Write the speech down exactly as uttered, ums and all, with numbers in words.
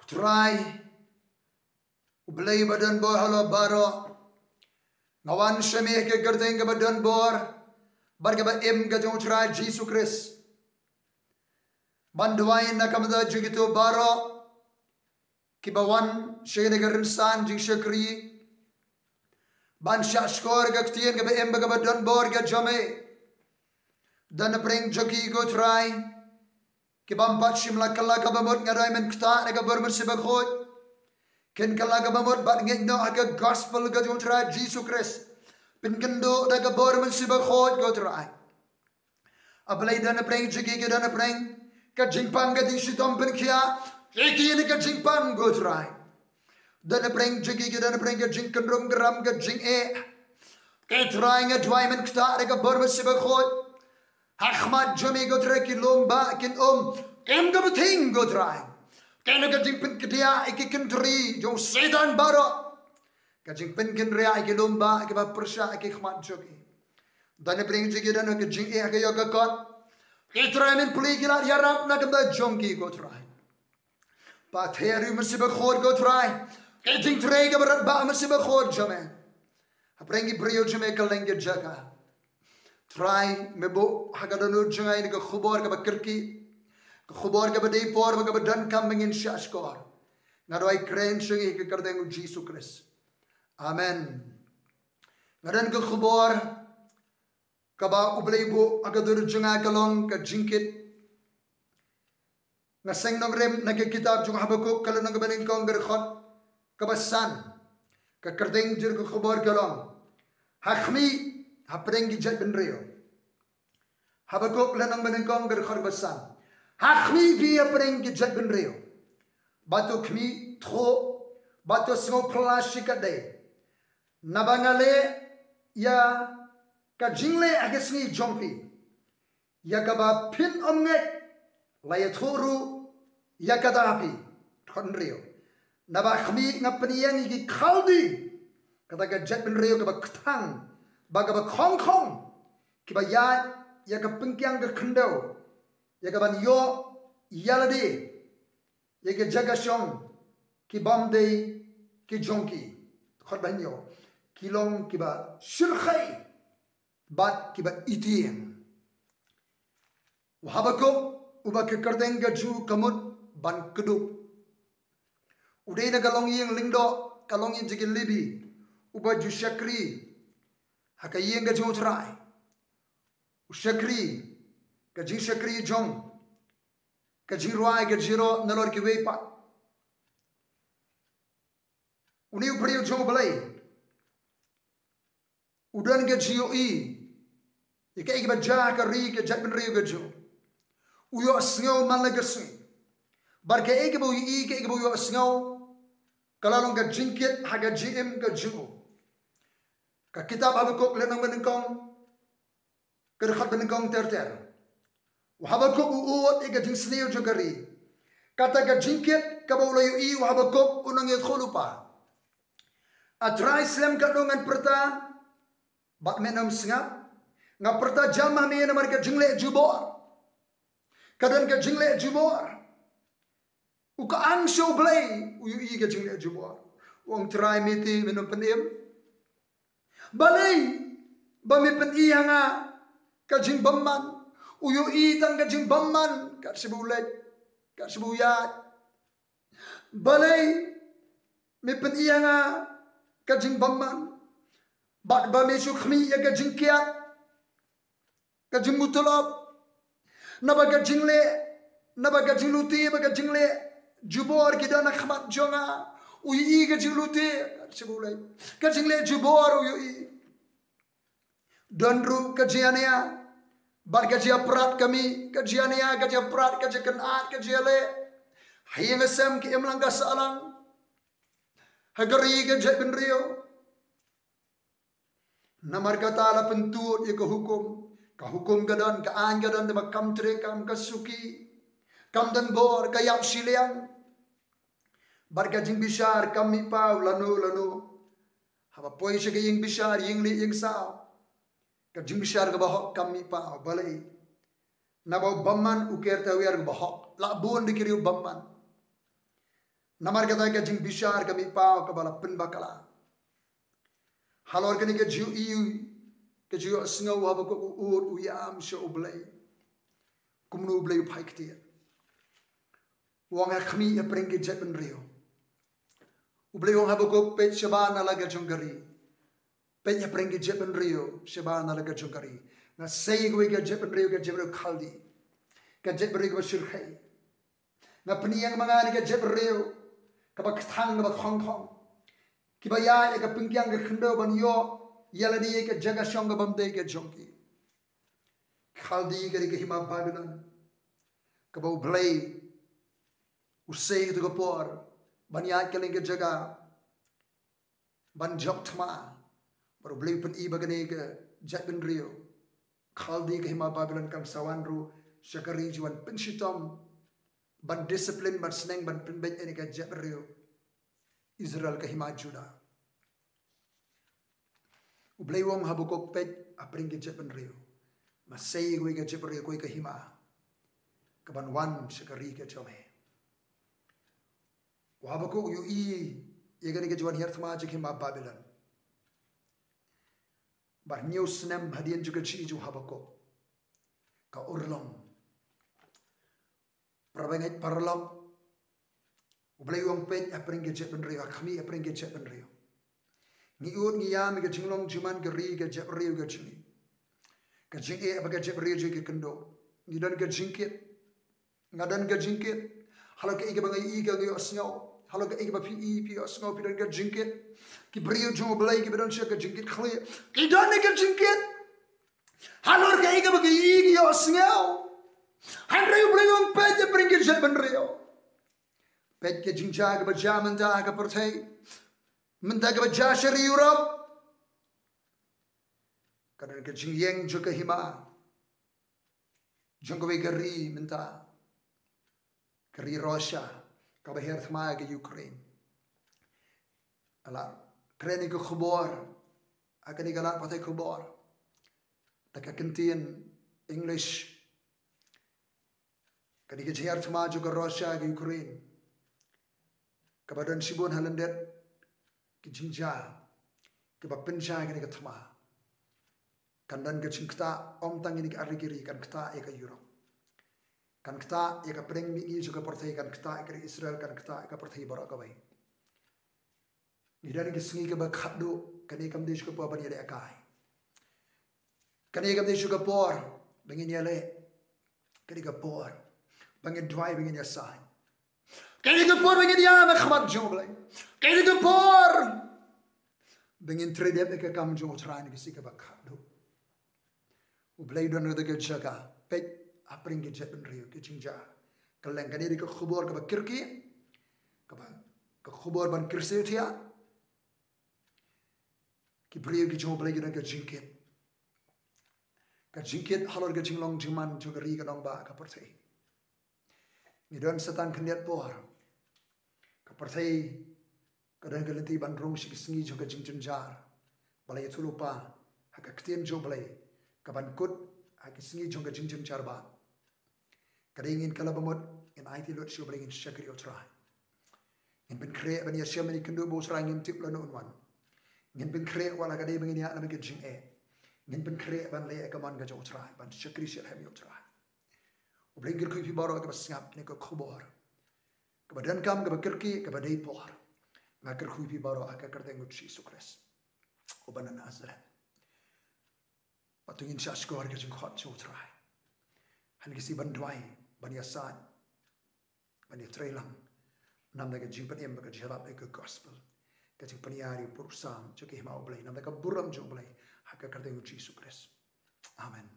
Trai, U Blei ba don bor halor baroh, nga wan sha me ha ka kyrteng kaba don bor bad kaba im ka jong U Trai Jisu Khrist, ban duwai na ka bynta jong kito baroh kiba wan sha kane ka rynsan jingshakri, ban shahshkor ka ktien kaba im bad kaba don bor ka jong me. Don napdeng jong ki, ko Trai, ki bym pat shym la kylla ka bamut, nga duwai men ktah da ka bor Mynsiem Bakhuid. Kin kylla ka bamut bad ngeit noh ha ka gospel ka jong U Trai Jisu Khrist. Pynkynduh da ka bor Mynsiem Bakhuid, ko Trai. A Blei, don napdeng jong ki, ki don napdeng ka jingpang, ka jingshitom pynkhiah, ïa kine ka jingpang, ko Trai. Don napdeng jong ki, ki don napdeng ka jingkynrum kynram, ka jingeh. Ko Trai, nga duwai men ktah da ka bor Mynsiem Bakhuid. Ha khmat jong me, ko Trai, ki lum bah kin um, kin ka bteng, ko Trai. Kane ka jingpynkynriah ïa ki kynthei jong Soitan baroh, ka jingpynkynriah ïa ki lum bah kiba pyrshah ïa ki khmat jong ki. Don napdeng jong ki don ka jingeh ha ka ïew ka kot. Ko Trai, men plie ki lad ïarap na ka bynta jong ki, ko Trai. Pathai ruh Mynsiem Bakhuid, ko Trai. Ka jingtrei kaba radbah Mynsiem Bakhuid jong me hapdeng ki briew jong me kylleng ki jaka. Trai, me buh ha ka dohnud jong nga ïa ka khubor kaba kyrkieh, ka khubor kaba dei por bad kaba donkam ba ngin shahshkor. Nga duwai kren sha ngi ha ka kyrteng U Jisu Khrist. Amen. Nga don ka khubor kaba U Blei buh ha ka dohnud jong nga, ka long ka jingkit. Nga seng nongrim na ka kitab jong u Habakuk, ka lynnong kaba nyngkong, ka dkhot kaba san. Ka kyrteng jong ka khubor ka long: Ha khmih hapdeng ki jaitbynriew. Habakuk lynnong kaba nyngkong, ka dkhot kaba san. Ha khmih phi hapdeng ki jaitbynriew, bad to khmih thuh, bad to sngewphylla shikatdei. Naba nga leh ïa ka jingleh ha ka sngi jong phi, ïa kaba phin ym ngeit, la ïathuh ruh ïa kata ha phi. Dkhot hynriew. Naba khmih, nga pynïeng ïa ki Khaldi, kata ka jaitbynriew kaba kthang bad kaba khongkhong, kiba ïaid ïa ka pynkiang ka khyndew, ïa kaban ïoh ïa lade ïa ka jaka shong ki bym dei ki jong ki. Dkhot ba hynñiew. Ki long kiba shyrkhei bad kiba itieng. U Habakuk, uba ka kyrteng ka jong u ka mut ban kdup, u dei na ka longïing lyngdoh, ka longïing jong ki Lebi, uba ju shakri ha ka ïing ka jong U Trai. U shakri, ka jingshakri jong, ka jingrwai, ka jingïaroh nalor kiwei pat. Une u briew jong U Blei u don ka jingïohi ïa kaei kaba jia ha ka ri, ka jaitbynriew ka jong u. U ïohsngew man la ka sngi. Bad kaei kaba u ïohi, kaei kaba u ïohsngew, ka la long ka jingkit ha ka jingim ka jong u. Ka kitab Habakuk lynnong ba nyngkong, ka dkhot ba nyngkong ter ter. U Habakuk u ud ïa ka jingsniew jong ka ri. Kata ka jingkit kaba u la ïohi u Habakuk, u nongïathuhlypa. A Trai, slem katno ngan pyrta bad men ym sngap. Nga pyrta jam ha me namar ka jingleh jubor. Ka don ka jingleh jubor. U ka ang sha U Blei, u ïohi ka jingleh jubor. U ong, Trai, me te men ym pynim? Balei ba me pyni ha nga ka jingbymman? U ïohi tang ka jingbymman, kat shaba u leit, kat shaba u ïaid. Balei me pyni ha nga ka jingbymman, bad ba me shu khmih ïa ka jingkiad, ka jingmutlop? Naba ka jingleh, naba ka jinglute bad ka jingleh jubor ki don ha khmat jong nga. U ïohi ka jinglute, ka jingleh jubor u ïohi. Don ruh ka jingïania bad ka jingïapyrkhat ka mih, ka jingïania, ka jingïapyrkhat, ka jingkynad, ka jingïaleh. Ha ïing ha sem, ka imlang ka sahlang, ha ka ri, ka jaitbynriew. Namar kata la pyntud ïa ka hukum. Ka hukum ka don, ka aiñ ka don, te ma kam trei kam ka suki, kam don bor, ka ïap shiliang. Bad ka jingbishar kam mih paw lano lano. Haba poi sha ka ïing bishar, ïing lieh ïing saw, ka jingbishar kaba hok kam mih paw. Balei? Naba u bymman u ker tawiar kaba hok. La bun da ki riew bymman. Namar kata ka jingbishar ka mih paw kaba la pynbakla. Halor kane ka ju i ka ju sngew Habakuk u ud u yam sha U Blei. Kumno U Blei u phai ktieh. U ong ha khmih ha pyrshah ki jaitbynriew. U Blei u ong Habakuk peit shabar na la ka jong ka ri. Peit ha pyrshah ki jaitbynriew shabar na la ka jong ka ri. Nga sei kawei ka jaitbynriew ka jaitbynriew Khaldi. Ka jaitbynriew kaba shyrkhei. Nga pynïeng ma nga ïa ka jaitbynriew kaba kthang kaba khongkhong. Kiba ïaid ïa ka pynkiang ka khyndew ban ïoh ïa lade ïa ka jaka shong kaba ym dei ka jong ki. Khaldi ka dei ka hima Babilon. Kaba U Blei u sei ha katu ka por ban ïaid kylleng ka jaka ban jop thma. Bad U Blei u pyni ba kane ka jaitbynriew Khaldi ka hima Babilon kan sa wan ruh sha ka ri ju wan pynshitom ban discipline ban sneng ban pynbeit ïa kane ka jaitbynriew Israel ka hima Juda. U Blei u ong Habakuk peit ha pyrshah ki jaitbynriew. Nga sei kawei ka jaitbynriew kawei ka hima kaban wan sha ka ri ka jong me. U Habakuk u ïohi ïa kane ka ju wan hiar thma jong ka hima Babilon. Bar hynñiew snem hadien jong ka jingïohi jong u Habakuk. Ka urlong. Para bangeit paralok. U Blei u ong peit ha pyrshah ki jaitbynriew, ha khmih ha pyrshah ki jaitbynriew. Ngi ud ngi ïam ïa ka jinglong jingman ka ri ka jaitbynriew ka jong ngi. Ka jingeh bad ka jaitbynriew jong ngi ka kynduh. Ngi don ka jingkit. Nga don ka jingkit. Halor kaei kaba nga ïohi ka nga ïohsngew. Halor kaei kaba phi i phi ïohsngew phi don ka jingkit. Ki briew jong U Blei kiba don sha ka jingkit khlieh ki don ka jingkit. Halor kaei kaba ki i ki ïohsngew. Hynrei U Blei u ong peit ha pyrshah ki jaitbynriew. Peit ka jingjia kaba jia mynta ha ka pyrthei. Mynta kaba jia sha ri Europe. Ka don ka jingïeng jong ka hima jong kawei ka ri mynta. Ka ri Russia kaba hiar thma ïa ka Ukraine. Ala kren ïa ka khubor ha kane ka lad pathai khubor da ka kyntien English. Kane ka jinghiar thma jong ka Russia ïa ka Ukraine kaba don shibun ha lyndet ki jingjia kiba pynjia ïa kane ka thma. Kan don ka jingktah ym tang ïa kane ka ar tylli ki ri, kan ktah ïa ka Europe. Kan ktah ïa ka pdeng mihngi jong ka pyrthei, kan ktah ïa ka ri Israel, kan ktah ïa ka pyrthei baroh kawei. Ngi don ha ka sngi kaba khatduh, kane kam dei shuh ka por ban ïalehkai. Kane kam dei shuh ka por ba ngin ïaleh. Kane ka por ba ngin duwai, ba ngin ïasaid. Kane ka por ba ngin ïam ha khmat jong U Blei. Kane ka por ba ngin trei dep ïa ka kam jong U Trai ha ka sngi kaba khatduh. U Blei u don ha kata ka jaka. Peit ha pyrshah ki jaitbynriew ki jingjia. Kylleng kane dei ka khubor kaba kyrkieh, kaba ka khubor ban kyrsiew thiah. Ki briew ki jong U Blei ki don ka jingkit. Ka jingkit halor ka jinglong jingman jong ka ri ka nongbah ka pyrthei. Ngi don sa tang khyndiat por. Ka pyrthei ka don ka lynti ban rung sha ki sngi jong ka jingjynjar. Ba la ïathuhlypa ha ka ktien jong U Blei kaban kut ha ki sngi jong ka jingjynjar ba. Ka dei ngin kylla bamut, ngin aiti lut sha U Blei, ngin shakri U Trai. Ngin pynkhreh ban ïashem ïakynduh bad U Trai, ngim tip lano un wan. Ngin pynkhreh wat la ka dei ba ngin ïaid namar ka jingeh. Ngin pynkhreh ban leh ïa ka mon ka jong U Trai, ban shakri shitrhem ïa U Trai. U Blei un kyrkhu ïa phi baroh kiba sngap ïa kane ka khubor. Kaba donkam, kaba kyrkieh, kaba dei por. Nga kyrkhu ïa phi baroh ha ka kyrteng U Jisu Khrist uba na Nasareth. Bad to ngin shah shkor ïa ka jingkhot jong U Trai. Ha kane ka sngi ban duwai, ban ïasaid, ban ïatrei lang. Namar ka jingpynim bad ka jingïarap ïa ka gospel. Ka jingpynïar ïa u pur u sam jong ka hima U Blei. Namar ka burom jong U Blei. Ha ka kyrteng U Jisu Khrist. Amen.